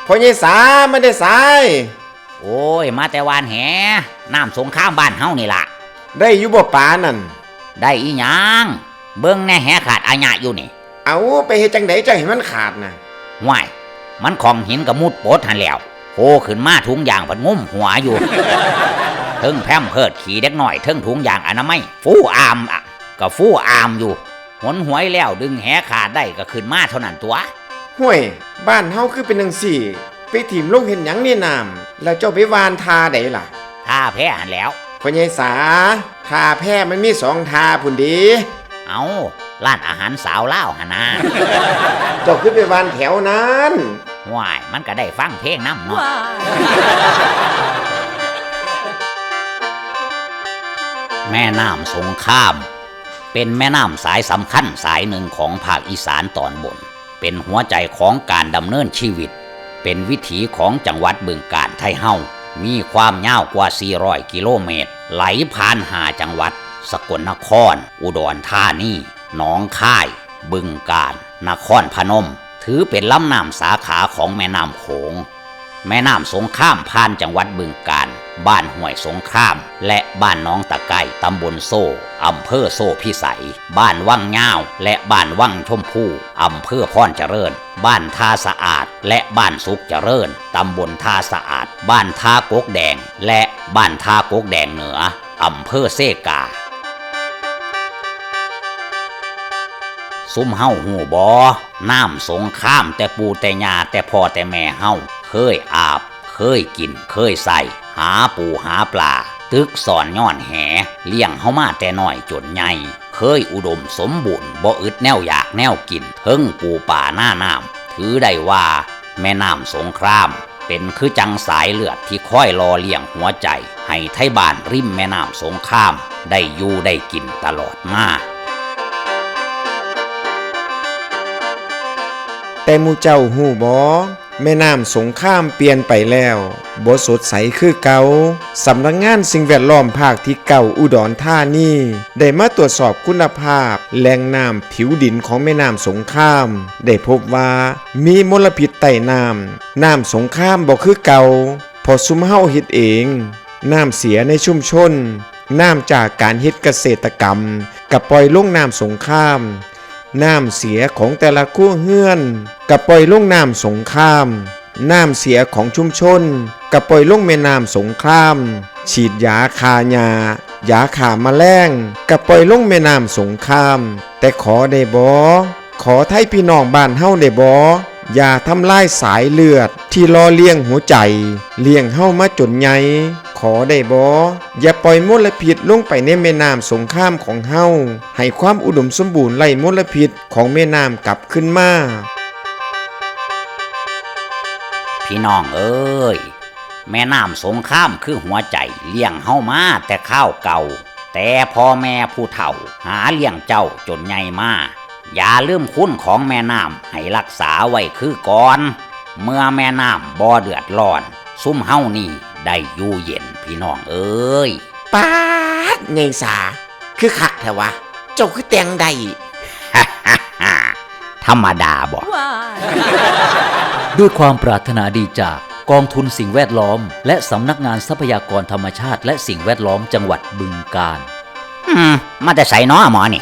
ພໍ່ໃຫຍ່ສາ ມາແຕ່ໃສ? ໂອ້ຍ ມາແຕ່ຫວ່ານແຫ ນ້ຳສົງຄາມບ້ານເຮົານີ້ລະ. ໄດ້ຢູ່ບໍ່ປານັ້ນ? ໄດ້ອີ່ຫຍັງ? ເບິ່ງແນ່ ແຫຂາດອາຍະຢູ່ນີ້. ເອົາ ໄປເຮັດຈັ່ງໃດຈັ່ງໃຫ້ມັນຂາດນະ? ຫ້ວຍ ມັນຂອງຫີນກະມຸດປົດຫັ້ນແຫຼ້ວ ໂພຂຶ້ນມາ ຖົງຢາງພັດງຸ້ມຫົວຢູ່ ເທິງແພມເພີດຂີ້ເດັກນ້ອຍ ເທິງຖົງຢາງອະນາໄມ ຟູອາມ ກະຟູອາມຢູ່. ຫົນຫວຍແລ້ວດຶງແຫຂາດໄດ້ກະຂຶ້ນມາເທົ່ານັ້ນຕົວະ. ຫ້ວຍ ບ້ານເຮົາຄືເປັນຈັ່ງຊີ້? ໄປຖິ້ມລົງເຮັດຫຍັງໃນນ້ຳ? ແລ້ວເຈົ້າໄປຫວ່ານທ່າໃດລະ? ທ່າແພຫັ້ນແຫຼ້ວ. ພໍ່ໃຫຍ່ສາ ທ່າແພມັນມີສອງທ່າພຸ້ນເດ. ເອົ້າ ຮ້ານອາຫານສາວລາວຫັ້ນນາ. ເຈົ້າຄືໄປຫວ່ານແຖວນັ້ນ? ຫ້ວຍ ມັນກະໄດ້ຟັງເພງນຳເນາະ. ແມ່ນ້ຳສົງຄາມ ເປັນແມ່ນ້ຳສາຍສຳຄັນສາຍໜຶ່ງຂອງພາກອີສານຕອນບົນ, ເປັນຫົວໃຈຂອງການດຳເນີນຊີວິດ, ເປັນວິຖີຂອງຈັງຫວັດບຶງການໄທເຮົາ, ມີຄວາມຍາວກວ່າສີ່ຮ້ອຍກິໂລເມດ, ໄຫຼຜ່ານຫ້າຈັງຫວັດ, ສະກົນນະຄອນ, ອຸດອນທານີ, ໜອງຄາຍ, ບຶງການ, ນະຄອນພະນົມ, ຖືເປັນລຳນ້ຳສາຂາຂອງແມ່ນ້ຳໂຂງ. ແມ່ນ້ຳສົງຄາມຜ່ານຈັງຫວັດບຶງການ, ບ້ານຫ້ວຍສົງຄາມ ແລະ ບ້ານໜອງຕະໄກ, ຕຳບົນໂຊ, ອຳເພີໂຊພິໄສ, ບ້ານວັງຍາວ ແລະ ບ້ານວັງຊົມພູ, ອຳເພີພອນຈະເລີນ, ບ້ານທ່າສະອາດ ແລະ ບ້ານສຸກຈະເລີນ, ຕຳບົນທ່າສະອາດ, ບ້ານທ່າກົກແດງ ແລະ ບ້ານທ່າກົກແດງເໜືອ, ອຳເພີເຊກາ. ຊຸມເຮົາຮູ້ບໍ່? ນ້ຳສົງຄາມແຕ່ປູ່ແຕ່ຍ່າແຕ່ພໍ່ແຕ່ແມ່ເຮົາເຄີຍອາບ, ເຄີຍກິນ, ເຄີຍໃຊ້, ຫາປູຫາປາ, ຕຶກສອນຍ້ອນແຫ, ລ້ຽງເຮົາມາແຕ່ນ້ອຍຈົນໃຫຍ່, ເຄີຍອຸດົມສົມບູນ, ບໍ່ອຶດແນວຢາກແນວກິນ, ເທິງປູປານານ້ຳ, ຖືໄດ້ວ່າແມ່ນ້ຳສົງຄາມ ເປັນຄືຈັ່ງສາຍເລືອດທີ່ຄອຍຫຼໍ່ລ້ຽງຫົວໃຈໃຫ້ໄທບ້ານລິມແມ່ນ້ຳສົງຄາມໄດ້ຢູ່ໄດ້ກິນຕະຫຼອດມາ. ແຕ່ໝູ່ເຈົ້າຮູ້ບໍ່? ແມ່ນ້ຳສົງຄາມປ່ຽນໄປແລ້ວ, ບໍ່ສົດໃສຄືເກົ່າ. ສຳນັກງານສິ່ງແວດລ້ອມພາກທີເກົ້າ ອຸດອນທານີ ໄດ້ມາຕວດສອບຄຸນນະພາບແຫຼ່ງນ້ຳຜິວດິນຂອງແມ່ນ້ຳສົງຄາມ, ໄດ້ພົບວ່າມີມົນລະພິດໃຕ້ນ້ຳ, ນ້ຳສົງຄາມບໍ່ຄືເກົ່າ ເພາະຊຸມເຮົາເຮັດເອງ. ນ້ຳເສຍໃນຊຸມຊົນ, ນ້ຳຈາກການເຮັດກະເສດຕະກຳ ກະປ່ອຍລົງນ້ຳສົງຄາມ, ນ້ຳເສຍຂອງແຕ່ລະຄົວເຮືອນ ກະປ່ອຍລົງນ້ຳສົງຄາມ, ນ້ຳເສຍຂອງຊຸມຊົນ ກະປ່ອຍລົງແມ່ນ້ຳສົງຄາມ, ສີດຢາຂ້າຫຍ້າ, ຢາຂ້າມະແລງ ກະປ່ອຍລົງແມ່ນ້ຳສົງຄາມ. ແຕ່ຂໍໄດ້ບໍ່? ຂໍໄຖ່ພີ່ນ້ອງບ້ານເຮົາໄດ້ບໍ່? ຢ່າທຳລາຍສາຍເລືອດທີ່ຫຼໍ່ລ້ຽງຫົວໃຈ, ລ້ຽງເຮົາມາຈົນໃຫຍ່. ຂໍໄດ້ບໍ່? ຢ່າປ່ອຍມົນລະພິດລົງໄປໃນແມ່ນ້ຳສົງຄາມຂອງເຮົາ, ໃຫ້ຄວາມອຸດົມສົມບູນໄຮ້ມົນລະພິດຂອງແມ່ນ້ຳກັບຄືນມາ. ພີ່ນ້ອງເອີຍ, ແມ່ນ້ຳສົງຄາມຄືຫົວໃຈລ້ຽງເຮົາມາແຕ່ຄາວເກົ່າ, ແຕ່ພໍ່ແມ່ຜູ້ເຖົ້າຫາລ້ຽງເຈົ້າຈົນໃຫຍ່ມາ. ຢ່າລືມຄຸນຂອງແມ່ນ້ຳ, ໃຫ້ຮັກສາໄວ້ຄືກ່ອນ. ເມື່ອແມ່ນ້ຳບໍ່ເດືອດຮ້ອນ, ຊຸມເຮົານີ້ໄດ້ຢູ່ເຢັນ ພີ່ນ້ອງເອີຍ. ປາດ! ໃຫຍ່ສາ ຄືຄັກແທ້ວະ, ເຈົ້າຄືແຕ່ງໄດ້. ທຳມະດາບໍ? ດ້ວຍຄວາມປາດຖະໜາດີຈາກກອງທຶນສິ່ງແວດລ້ອມ ແລະ ສຳນັກງານຊັບພະຍາກອນທຳມະຊາດ ແລະ ສິ່ງແວດລ້ອມ ຈັງຫວັດບຶງການ. ອືມ ມາແຕ່ໃສນໍໝໍນີ້?